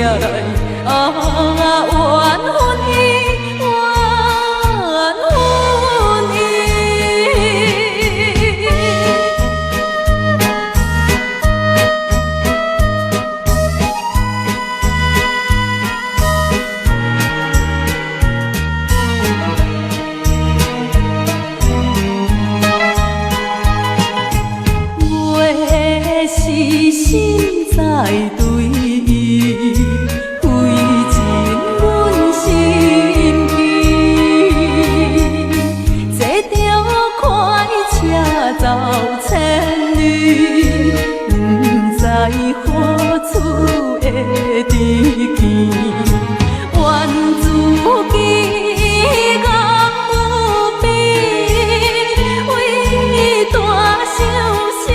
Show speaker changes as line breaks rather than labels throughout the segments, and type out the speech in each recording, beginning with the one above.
來，啊，緣分伊，緣分伊。月是心在對伊，費盡阮心機，坐著快車走千里，毋知何處會得見。怨自己眼有病，為伊大傷心。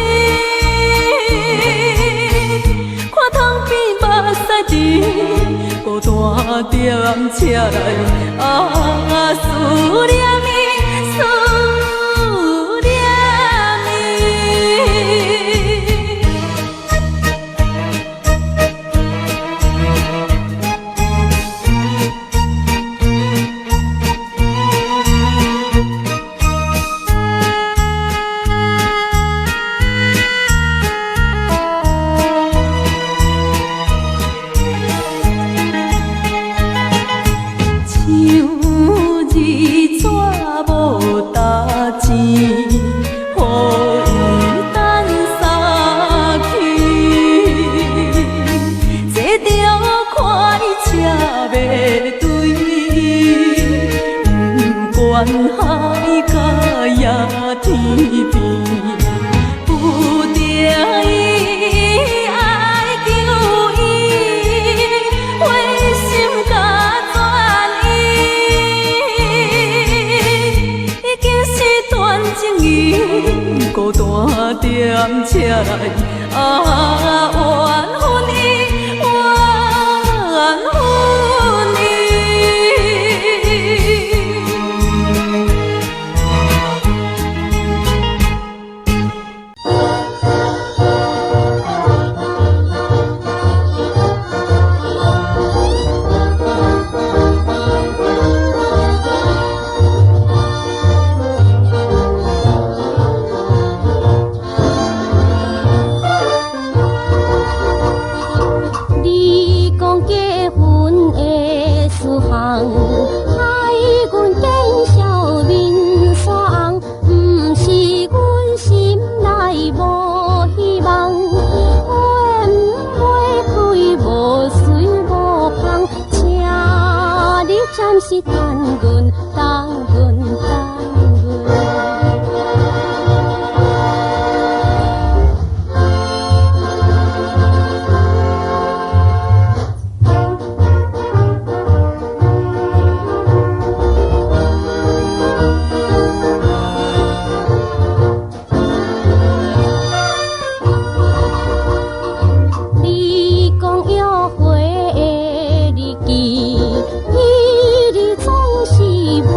看窗邊目屎滴，孤單踮車內，啊，思念伊，思念伊。像日纸無值錢，予伊等三去。坐著快車欲對伊，不管海角也天邊，不得已愛求伊，灰心甲轉意，已經是斷情意，孤單踮車內，啊，緣分伊，緣分伊。
你講結婚的事項，害阮見笑面煞紅，毋是阮心內無希望，阮袂開無媠無芳，請你暫時等阮，等阮，等阮。你講約會的日期，彼日總是袂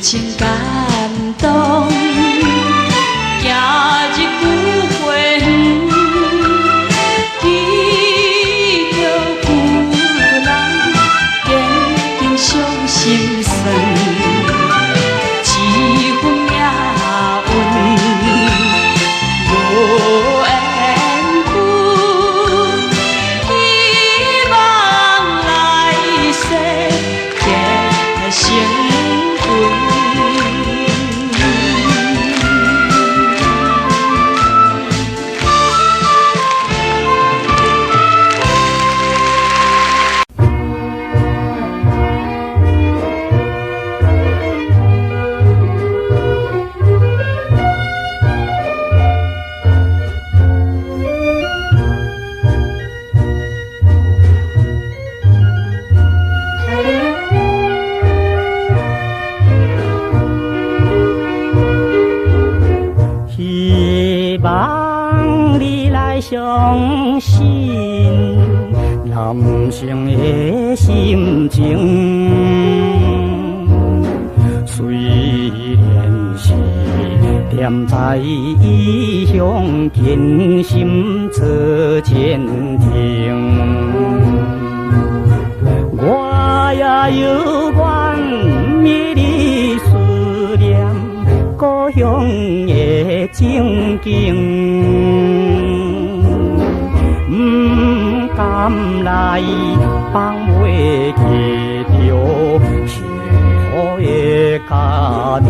情感動。行入菊花園，記著舊人，見景傷心酸，這份命運無緣分，希望來世結成緣。
希望你來相信男性的心情，雖然是踮在異鄉，甘心做前程，我也猶原迷離思念故鄉的情景，不甘來放袂記著幸福的家庭。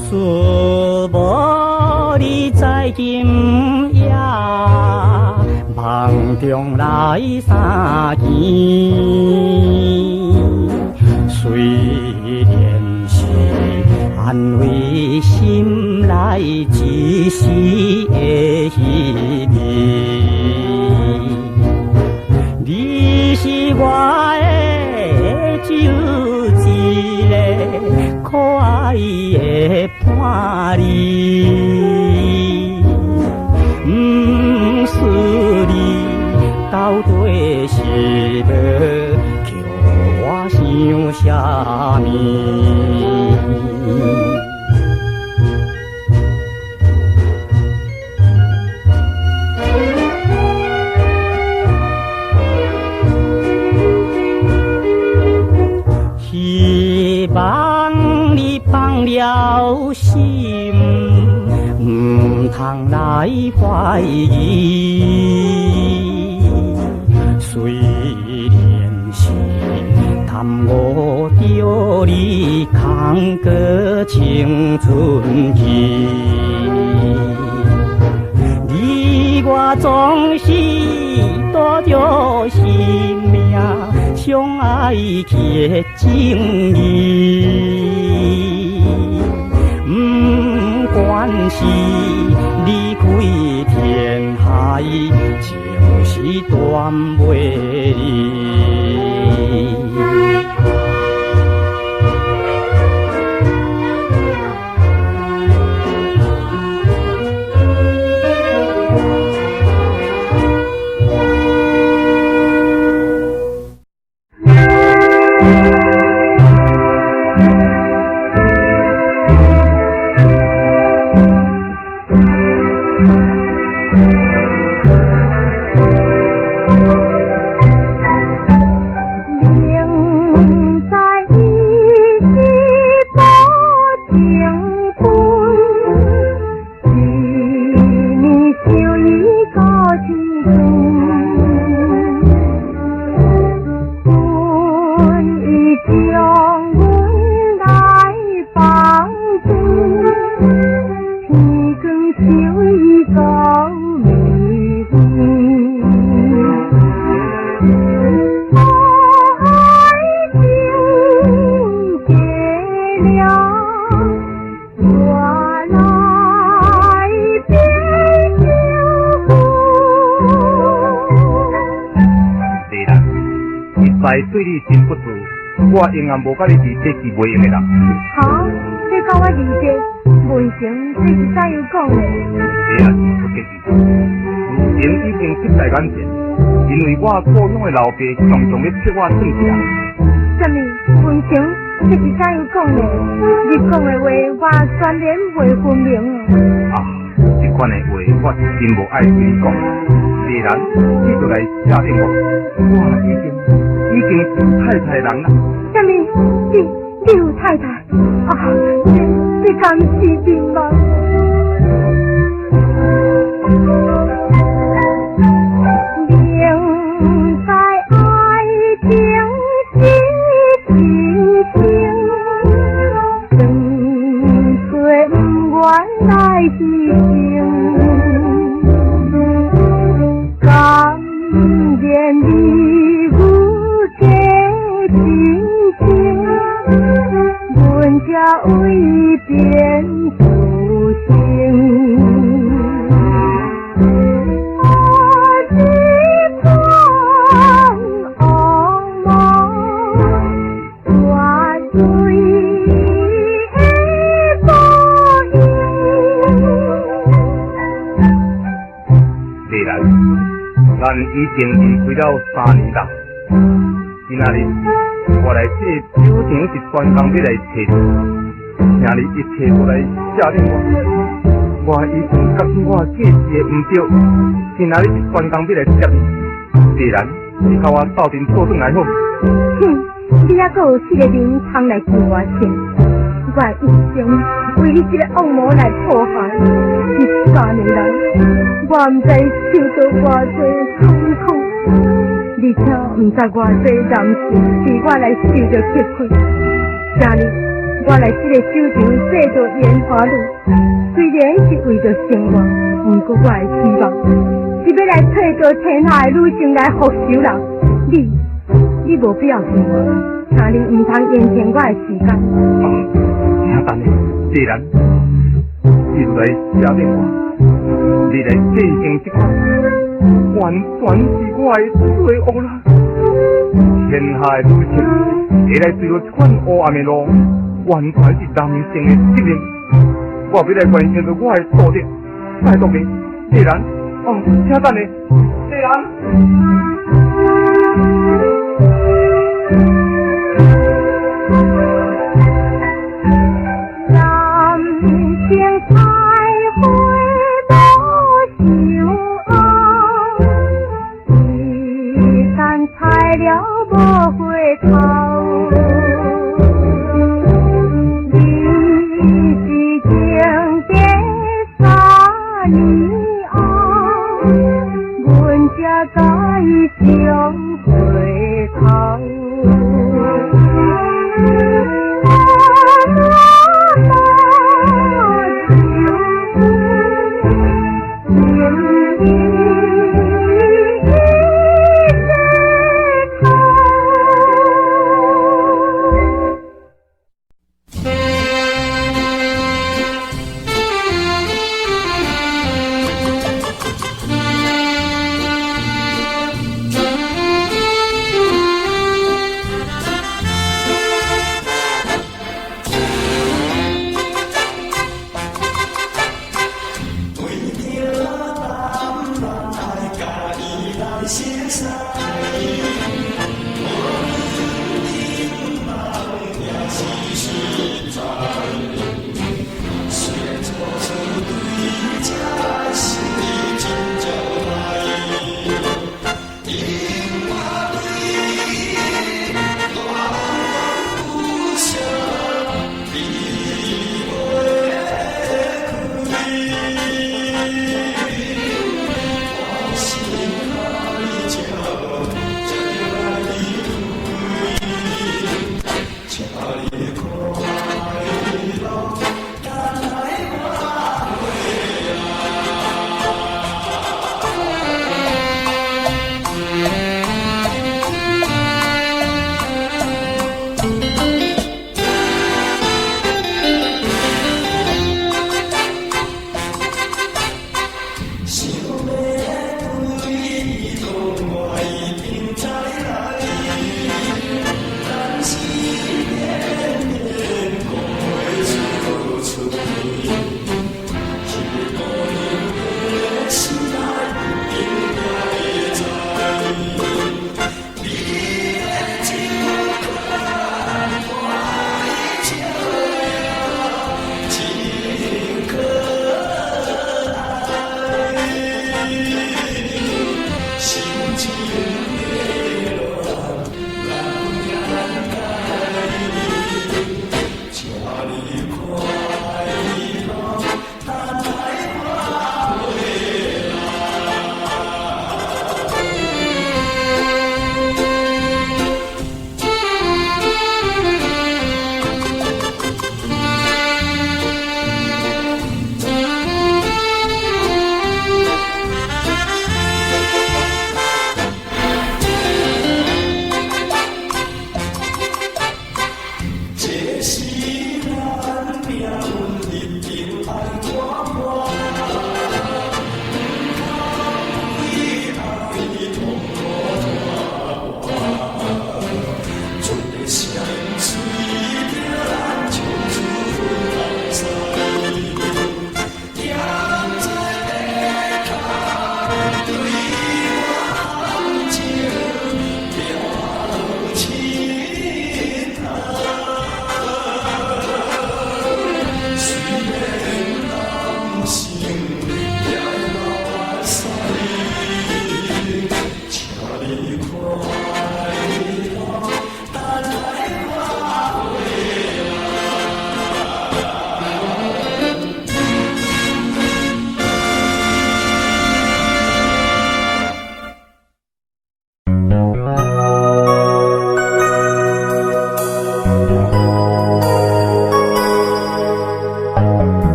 思無你在今夜，夢中來相見。雖然是安慰心內一絲的稀微，你是我的只有一个可愛的伴侶，毋輸你到底是欲叫我想啥物？希望你放了心，毋通來懷疑。雖然是耽誤著你空過青春期，你我總是帶著生命相愛去的情義，不管是離開天海，情是斷袂離。
在對你真不住，我永遠無佮你離這是袂用的啦。
哈？你佮我離別，文成，這是怎樣講的？
這也是出結義，事情已經迫在眼前，因為我故鄉的老爸常常欲逼我轉嫁。
啥物？文成，這是怎樣講的？你講的話，我全然袂分明。
啊，這款的話我是真無愛對你講。麗蘭，你就來赦免我，我已經是太太人啦。
啥物？你有太太？啊，這敢是真夢？明知愛情是真情，當初不願來犧牲，甘願你有假真情，阮才為變自成。啊，這款噩夢，絕對會報應。
麗蘭，咱已經離開了3年啦。今仔日我來這酒場是專工欲來揣你，請你一切都來赦免我。我已經覺得我過去的毋對，今仔日是專工欲來接你。麗蘭，你佮我鬥陣倒轉來好？
哼，你猶閣有這个面通來求我親？我的一生為你這個惡魔來破壞，這3年來，我毋知受著偌濟痛苦，而且毋知偌濟男性對我來受著擊迫。今日我來這個酒場製造煙花女，雖然是為著生活，毋過我的希望是欲來揣著天下的女性來復仇人。你無必要聽我，請你毋通延長我的時間。
啊，請等下，麗蘭，你來赦免我，你來繼承這款，完全是我的罪惡啦。天下的女性會來追著這款黑暗的路，完全是男性的責任。我欲來完成著我的道德，拜託你，麗蘭，哦，請等下，麗蘭。
人生菜花無相紅，一旦采了無回頭。你是情結3年後，阮才改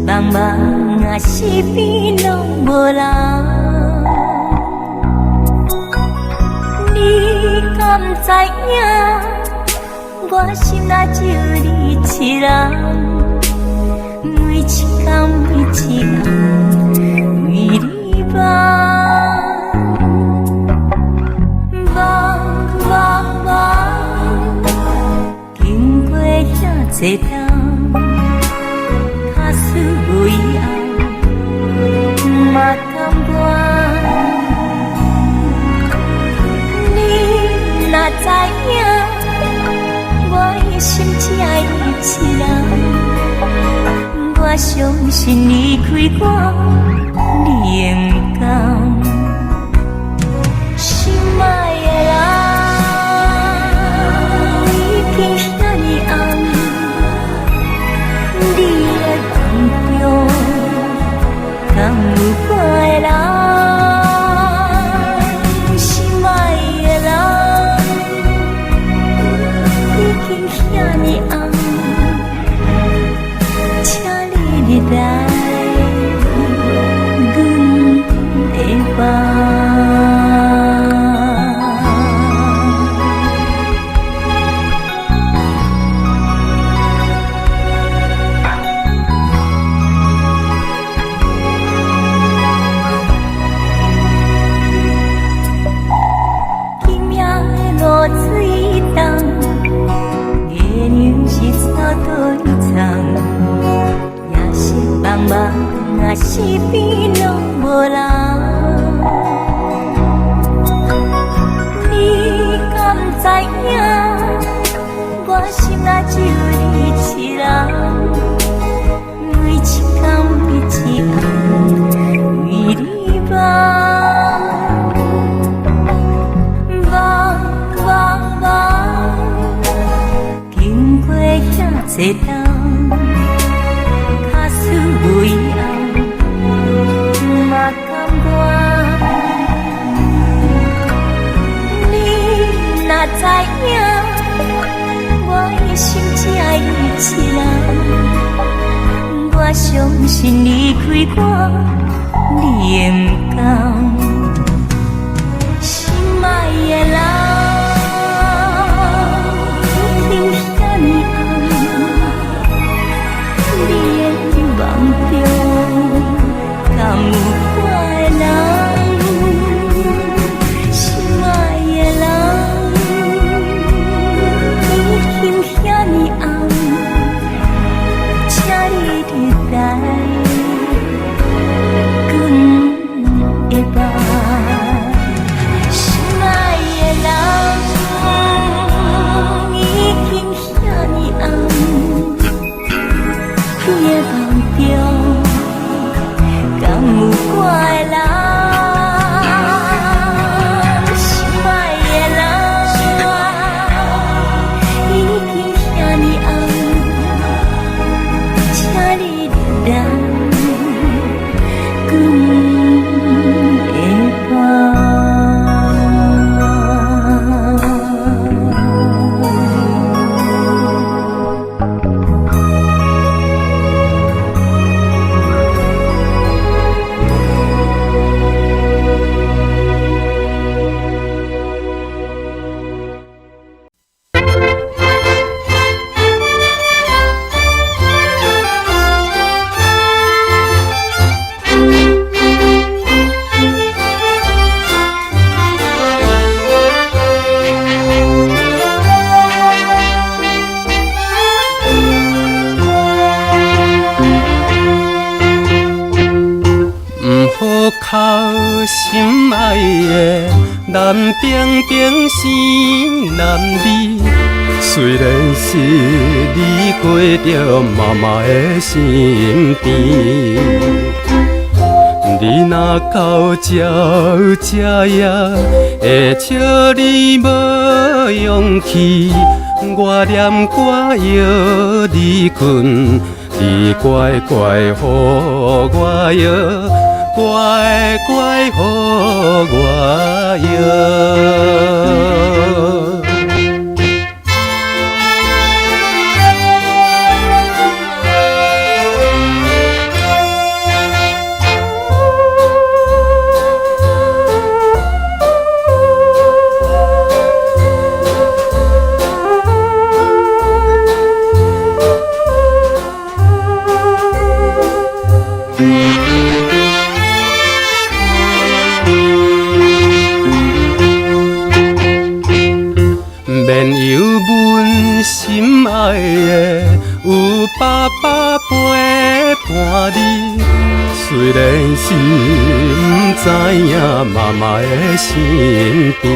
茫茫啊，四边攏無人。你敢知影？我心內只有你一人，每一工每一暗為你夢。夢夢夢，經過遐濟冬，假使無以後，嘛甘願。你若知影，我一心只愛你一人，我相信離開我，你會毋甘。心愛的人，已經遐爾暗，你的夢中敢有我的人？心愛的人，已經遐爾暗，請你入來阮的夢。今夜的露水重，月娘是走佗位藏，夜色茫茫啊，四边攏無人。你敢知影？我心內只有你一人，每一工每一暗為你夢。夢夢夢，經過遐濟冬，假使無以後，嘛甘願。你若知影，我一心只愛你一人，我相信離開我，你會毋甘。心愛的人，已經遐爾暗，你的夢中敢有我的人？心愛的人，已經遐爾暗，請你入來阮的夢。心愛的人，已經遐爾暗，你的夢中敢有我的人？心愛的人，已經遐爾暗，請你入來阮的夢。
毋好哭，心愛的，咱平平生男兒。雖然是你過著媽媽的身邊，你若到這這夜，會笑你無勇氣，我念歌搖你睏，你乖乖予我搖，乖乖予我搖。免忧阮心爱的，有爸爸陪伴你。虽然是毋知影妈妈的身边，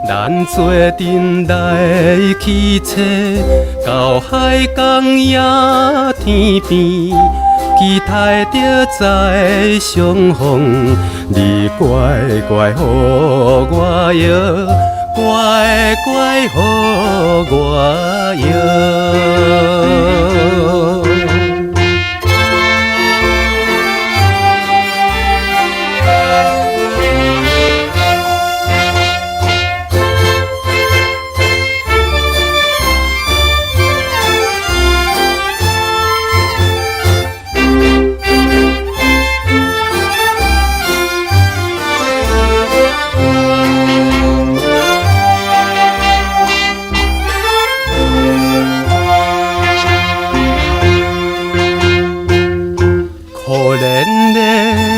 咱做阵来去揣，到海角野天边，期待著再相逢。你乖乖予我摇，乖乖予我摇。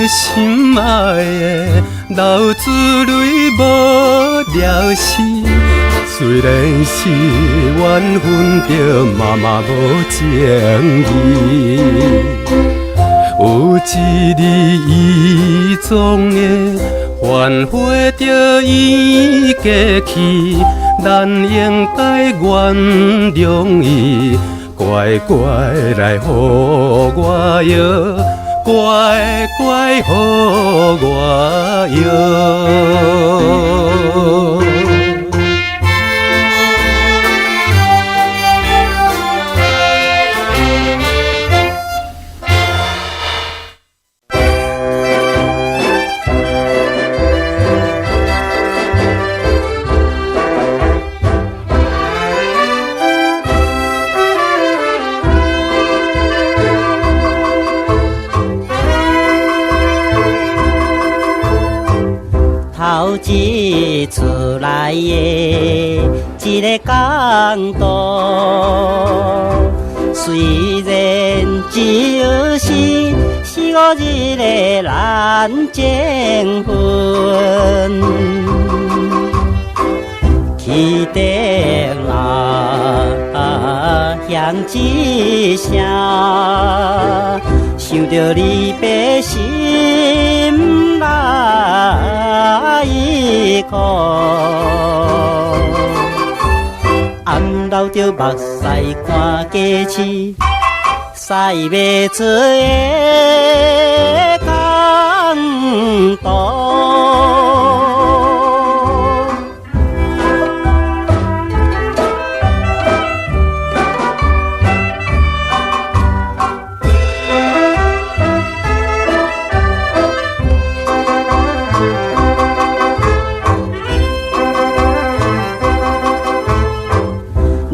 心爱的，流珠泪无了时，虽然是缘分著妈妈无情义，有一日伊总会反悔著伊过去，咱应该原谅伊，乖乖来予我摇。乖乖予我摇。
头一次来的这个港岛，虽然只有是四五日的难情分，汽笛啊响一声，想著离别心内苦，暗流著目屎看家市，驶袂出的港途。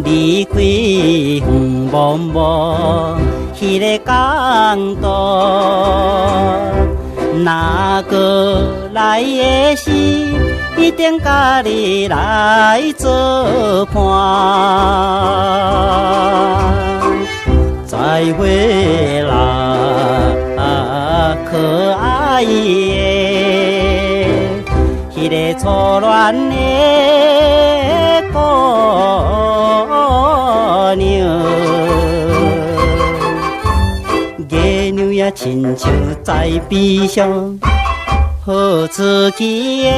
离开远茫茫彼个港岛，若阁来的时，一定佮你来作伴。再会啦，可爱的彼个初恋的姑娘，月娘也亲像在悲伤，好出去的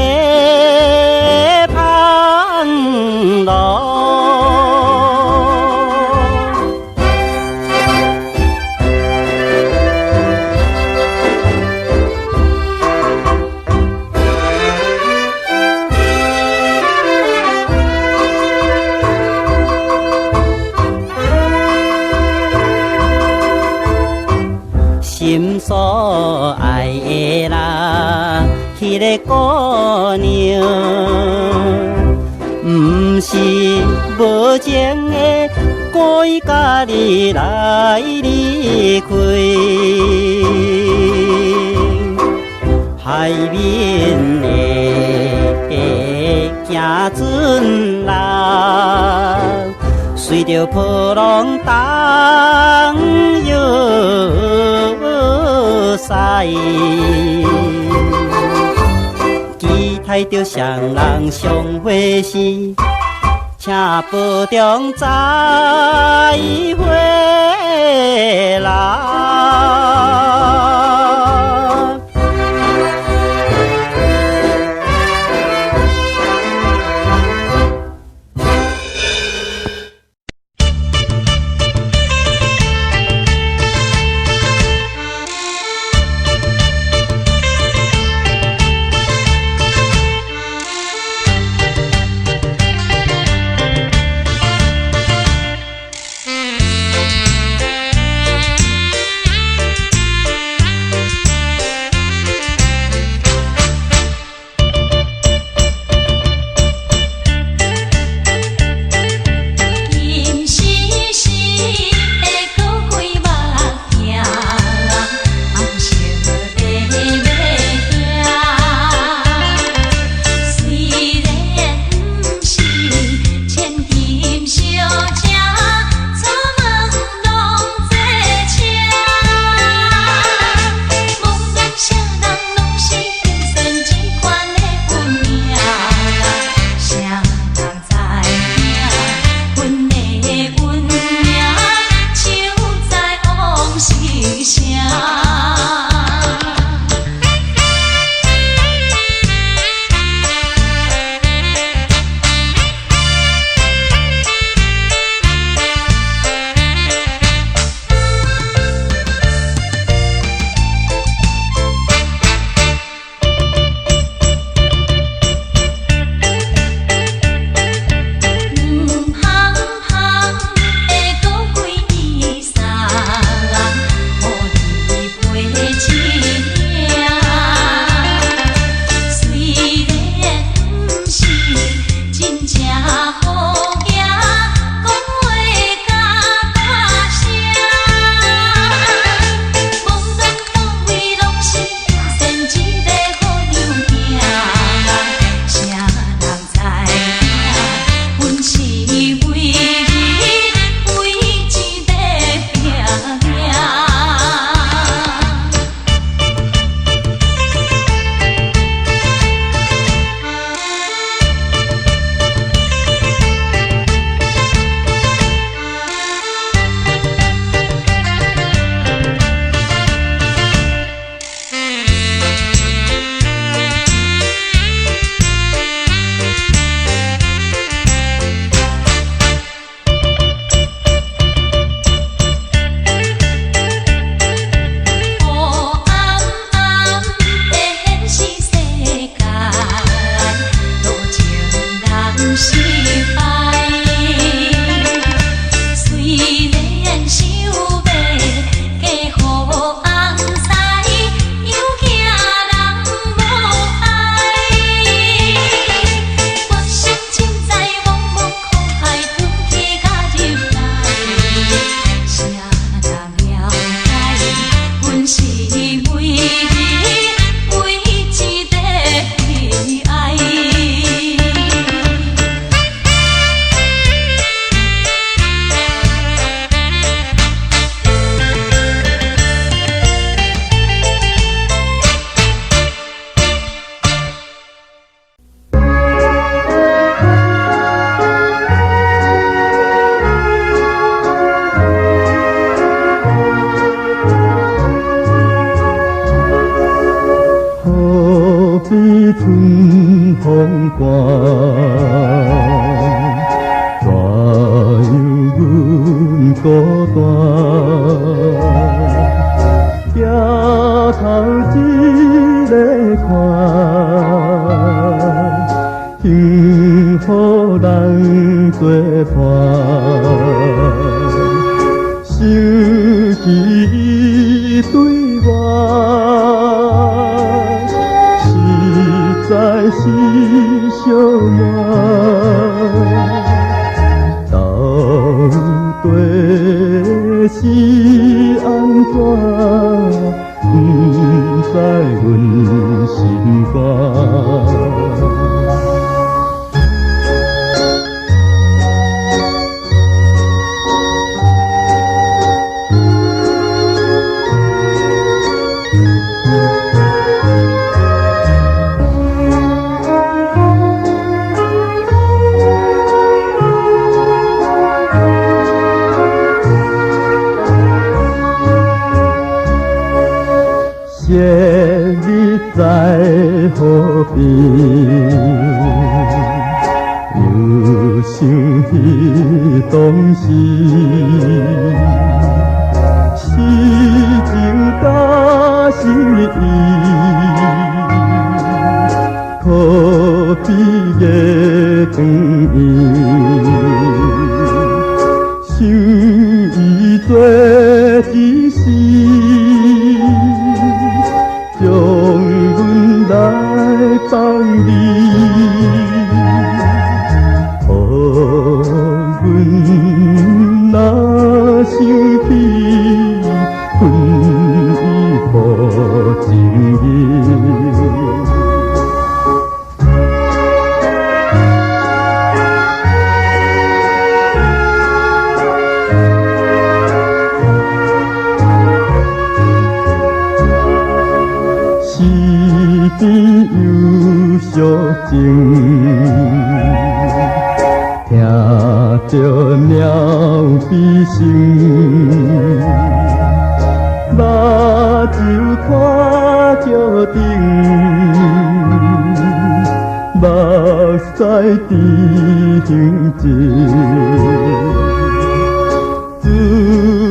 芳露。心所爱的人，彼个姑娘，毋是无情的，故意共你来离开。海面的行船人，随著波浪东摇。期待著雙人相會時，請保重再回來。
春風寒，怎樣阮孤單？抬頭一个看，幸福人作伴，想起伊對我，實在是寂寞。到底是按怎，不知阮心肝。节日在河边，又想起当时，诗情加心意，可比月圆圆。想伊做一时，将阮来放你，予阮若想起，分伊无情义。时边有相情，听著鸟飞声，目睭看桥顶，目屎直行直，自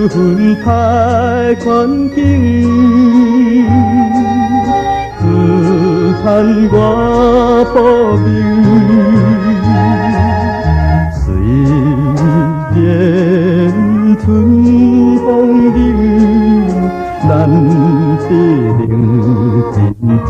恨太宽轻。自叹我薄命，虽然春风冷，难得能真情。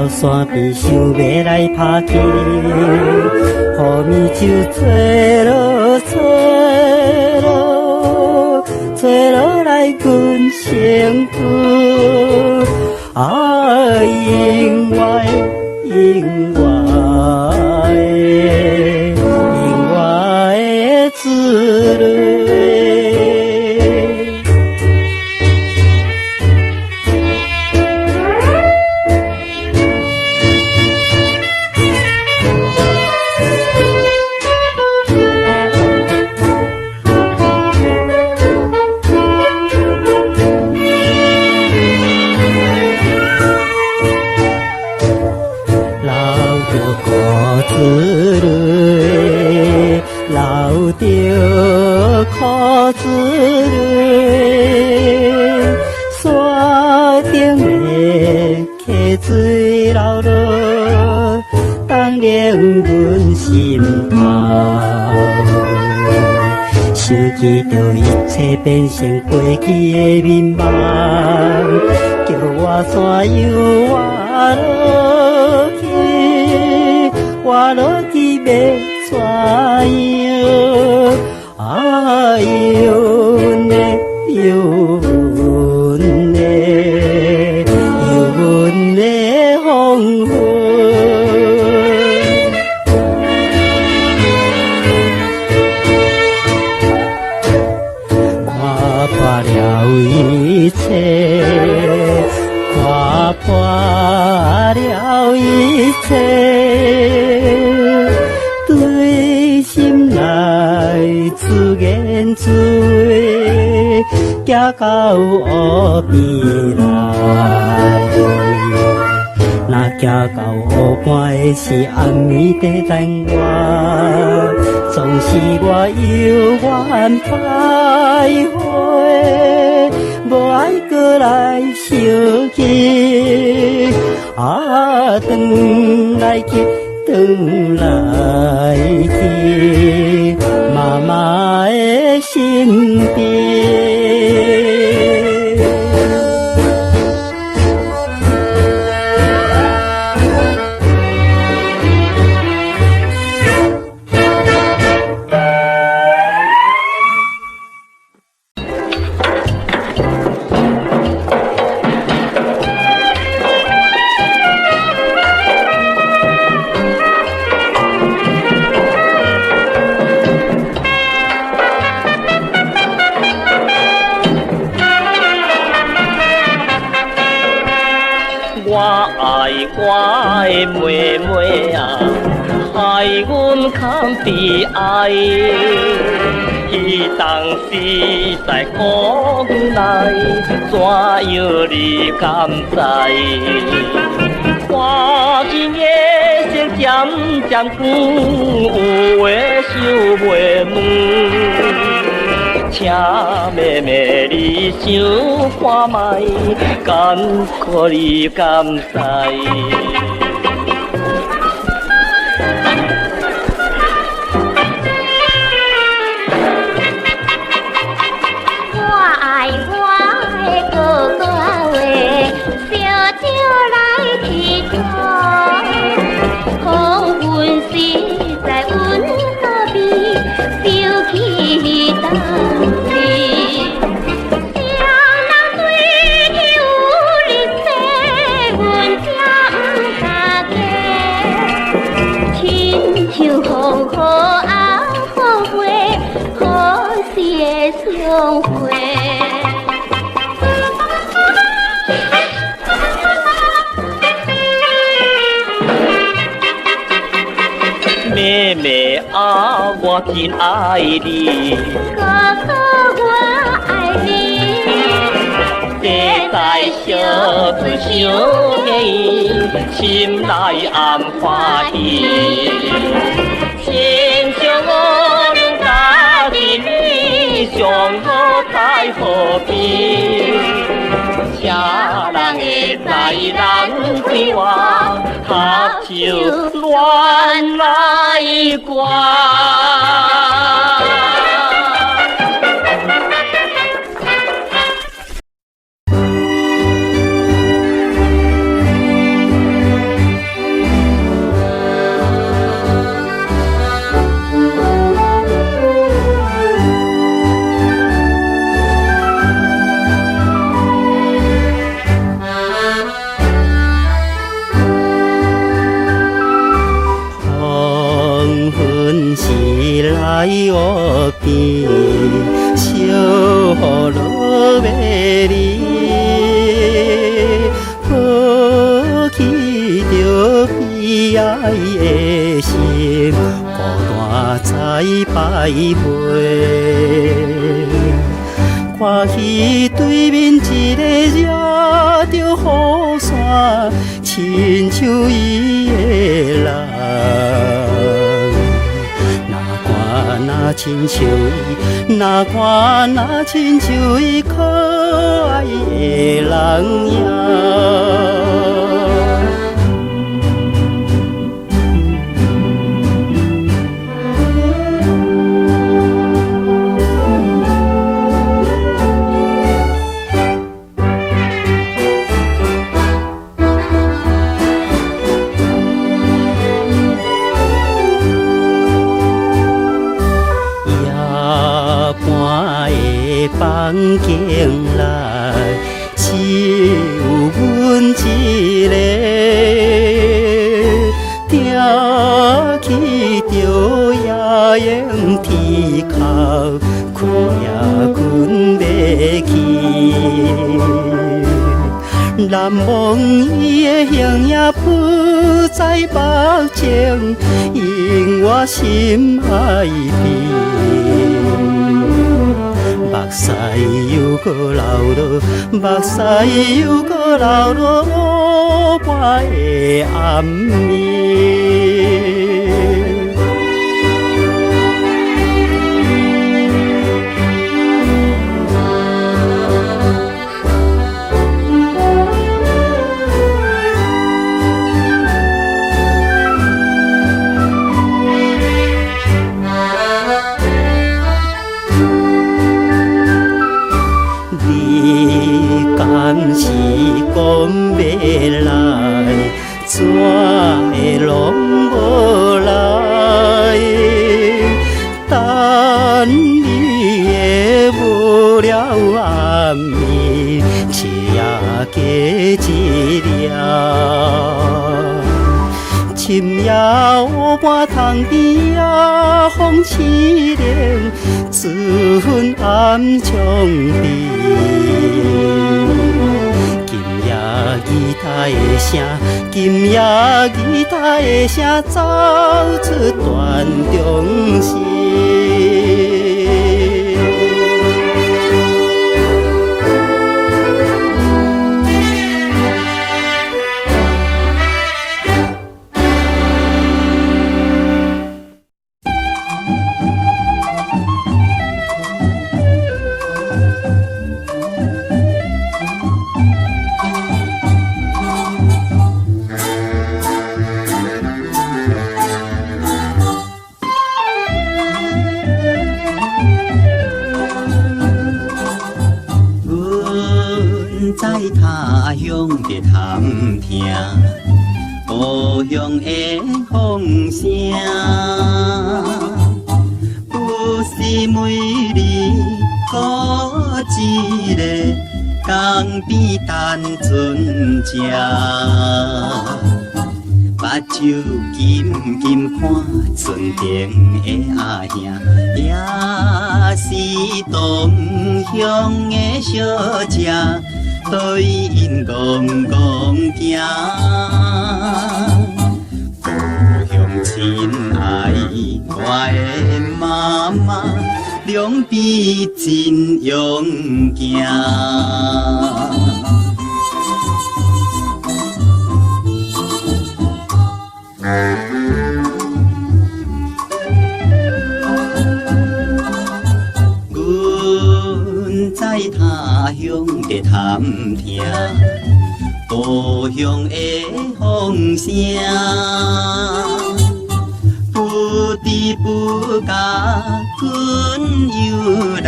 山边想欲来拍去，雨暝就吹落吹落，吹落来阮身躯。啊，永远永远永远的思虑。变成过去的面目，叫我怎样活落去？活落去欲怎样？哎呦，阮的，哟阮的，哟阮的黄昏。一切，看破了一切，对心内自言自语，行到湖边来。若行到湖畔的是暗暝在等我，总是我犹原徘徊。无爱阁来相见，啊！轉來去，轉來去，媽媽的身邊。
我愛我的妹妹啊，害阮堪悲哀。彼當時在國內，怎樣你敢知？看見月色漸漸光，有話想袂問。請妹妹你想看覓，艱苦你敢知？
我愛我的哥哥喂，燒酒來鐵湯，黃昏時在阮河邊，想起當時。誰人對天有日誓，阮才不敢假。親像風雨仔雨花，好時的相會。
妹妹啊，我真愛你。
哥哥我愛你。
這在相思相見，心內暗歡喜。親像我兩家的女，上好在河邊。誰人會知人對我合手亂來掛？
黃昏時來湖邊，小雨落袂離，抱起著悲哀的心，孤單在徘徊。看彼對面一个惹著雨傘，親像伊的人。若看若親像伊，若看若親像伊可愛的人影。夜半的房間內，只有阮一个，聽起著夜莺啼哭，睏也睏袂去。難忘伊的形影浮在目前，永我心愛邊。目屎又閣流落，目屎又閣流落，無伴的暗暝。來，怎會攏無來？等你的無聊暗暝，一夜過一夜。深夜烏半窗邊啊，風凄涼，船暗窗邊。今夜吉他的聲，今夜吉他的聲，走出斷腸線。
阮在他鄉佇探聽故鄉的風聲，不是美麗孤一個江邊等船只，目睭緊緊看船頂的阿兄，也是同鄉的小姐，對𪜶戇戇行。故鄉親愛我的媽媽，兩邊真勇健。阮在他鄉佇探聽故鄉的風聲，不知不覺阮又來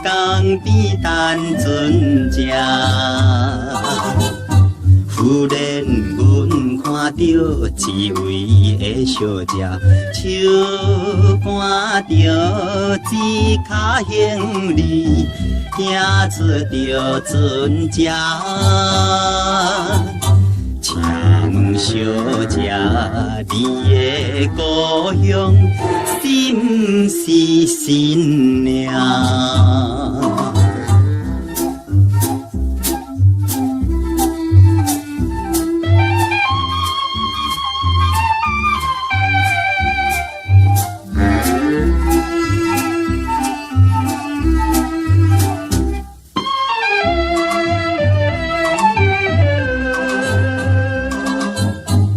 江邊等船只。忽然阮看著一位的小姐，手牽著一跤行李，行出著船只。請問小姐，你的故鄉是毋是新娘？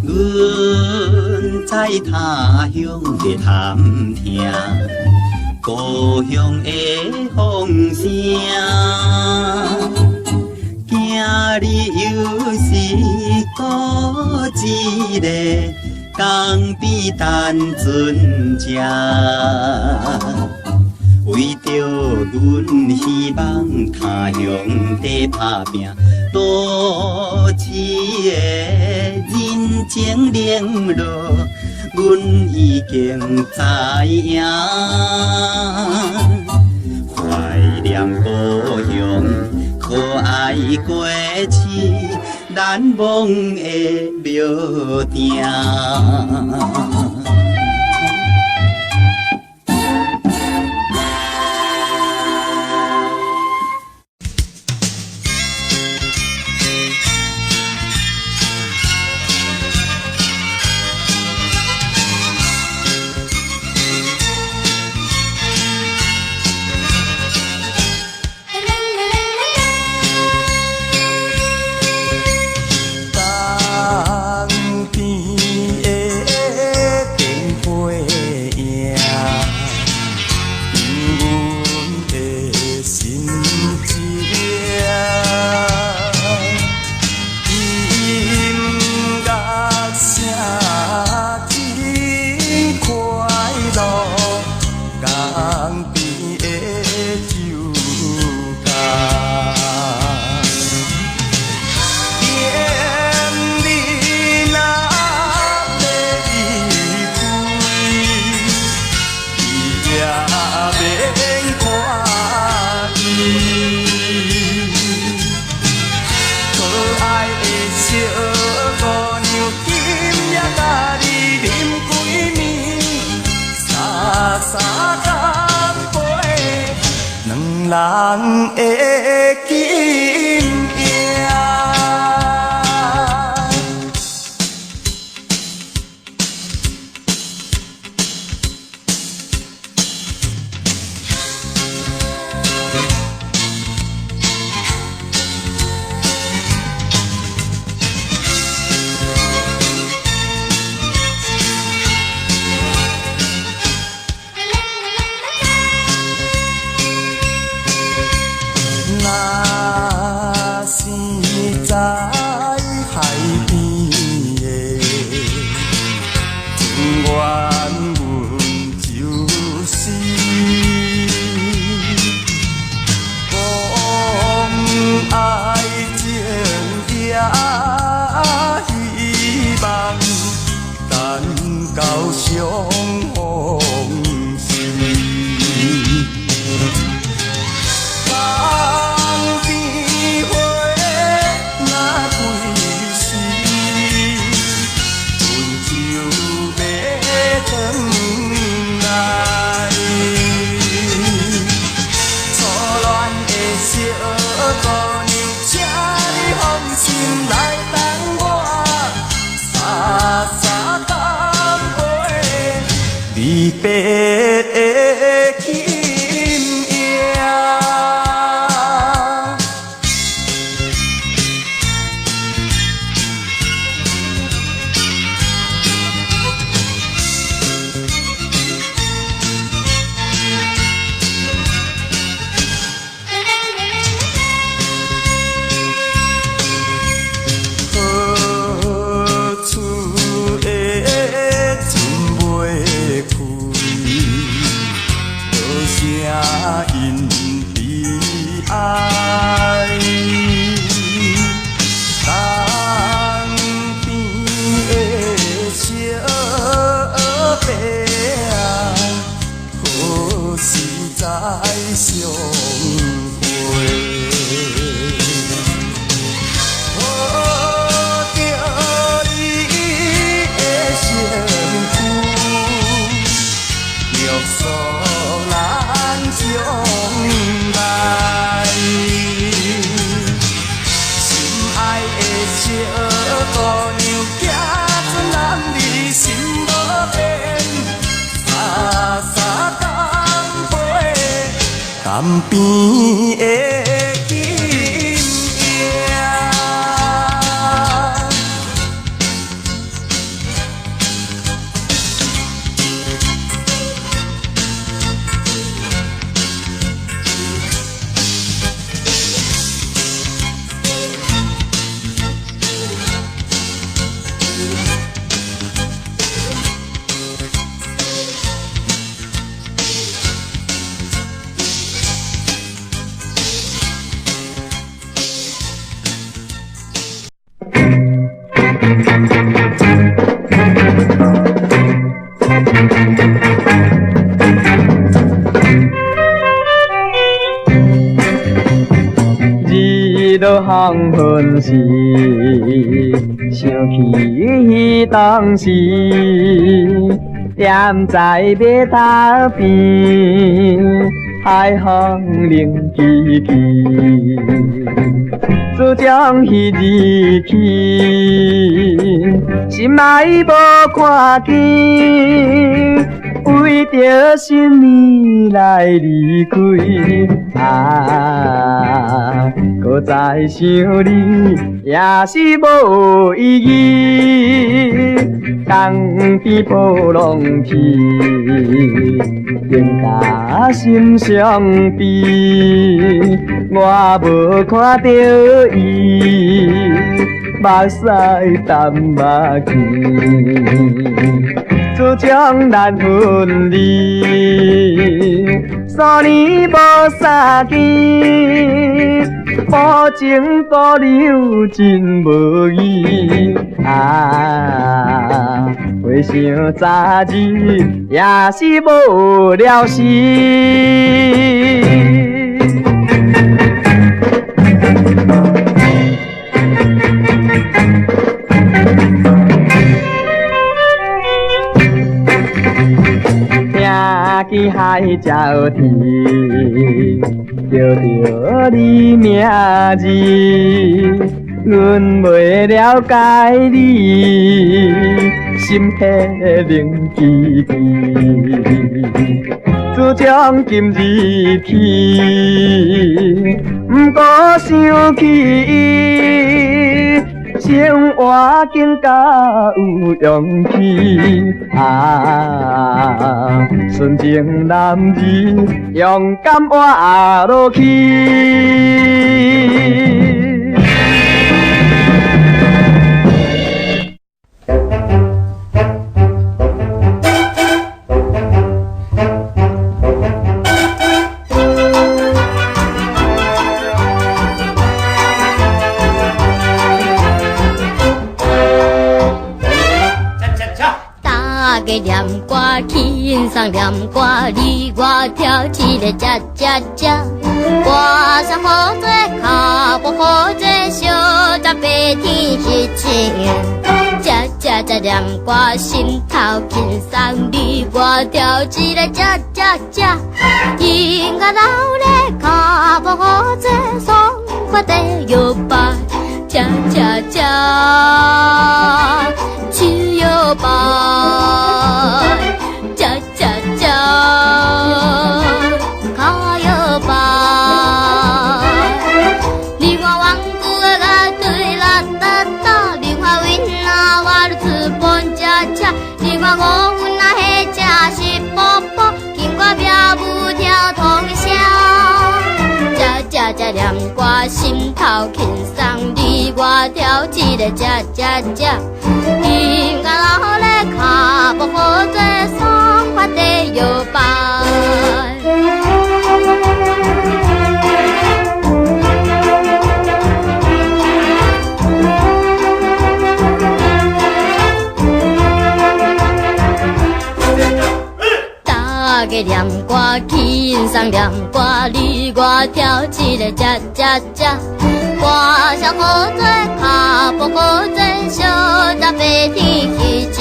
阮在他鄉佇探聽故鄉的風聲，今日又是閣一个江邊等船只，為著阮希望他鄉佇打拚，都市的人情冷落，阮已經知影。懷念故鄉可愛過去，難忘的廟埕。
江邊的情人的金影。若是在海边的，船员阮就是讲爱情也希望，等到相逢时。江边花若开时，阮就欲转来。初恋的小姑娘，请你放心来等我，三三干杯，离别的今夜。何处的船尾开，多声因悲哀。东边的小伯啊，何时再相会？抱着你的身躯，约束咱将来。心爱的小姑娘，行出男儿心无变，三三干杯，江边的今夜。
日落黄昏时，想起当时，踮在码头边，海风冷凄凄。自从彼日起，心爱无看见，为著什么来离开？啊，阁再想你也是无意义。江边波浪起，更加心伤悲。我无看著伊，目屎澹仔去。自从咱分离，3年无相见，薄情姑娘真无义。啊，回想昨日也是无聊时。听见海鸟啼，叫著你名字，阮袂了解你，心彼冷吱吱。自从今日起，毋阁想起伊，生活更加有勇氣。啊，純情男兒勇敢活落去。
大家念歌，輕鬆念歌，你我跳起來，恰恰恰。歌聲好做，跤步好做，小十白天彼唱。恰恰恰念歌，心頭輕鬆，你我跳起來，恰恰恰。音樂鬧熱，跤步好做，爽快地搖擺，恰恰恰，手搖擺，恰恰恰，跤搖擺。你看頑固的樂隊啦噠噠，你看囡仔玩出蹦恰恰，你看五分仔彼只是寶寶，經過跳舞跳通宵。恰恰恰念歌，心頭輕鬆，你我跳起來，恰恰恰。音樂鬧熱，跤步好做，爽快地搖擺。大家念歌，輕鬆念歌，你我跳起來，恰恰恰。歌聲好做，跤步好做，小十白天彼唱。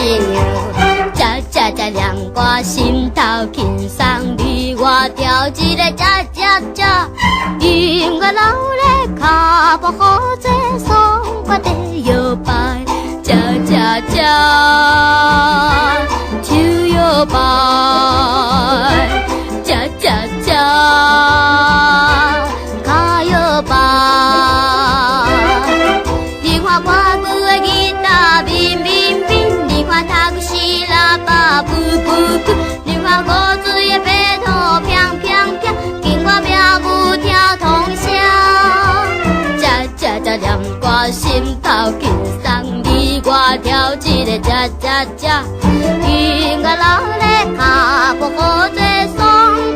恰恰恰念歌，心頭輕鬆，你我跳起來，恰恰恰。音樂鬧熱，跤步好做，爽快地搖擺，恰恰恰，手搖擺，恰恰恰，跤搖擺。你看歌舞的囡仔面面面，你看讀書喇叭噗噗噗，你看五水的白兔飄飄飄，經過跳舞跳通宵。恰恰恰念歌，心頭輕鬆，你我跳起來，恰恰恰。音樂鬧熱，跤步好做，爽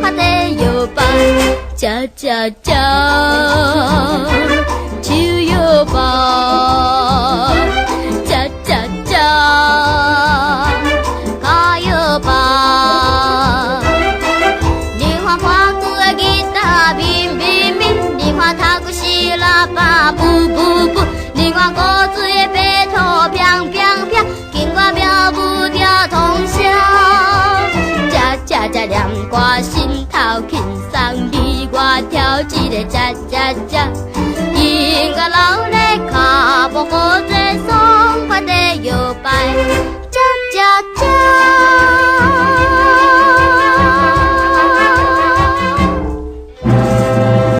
快地搖擺，恰恰恰，手搖擺，恰恰恰，跤搖擺。你看歌舞的囡仔面面面，你看讀書喇叭噗噗噗，你看五水的白兔飄飄飄，經過跳舞跳通宵。恰恰恰念歌，心頭輕鬆，你我跳起來，恰恰恰。音樂鬧熱，跤步好做，爽快地搖擺，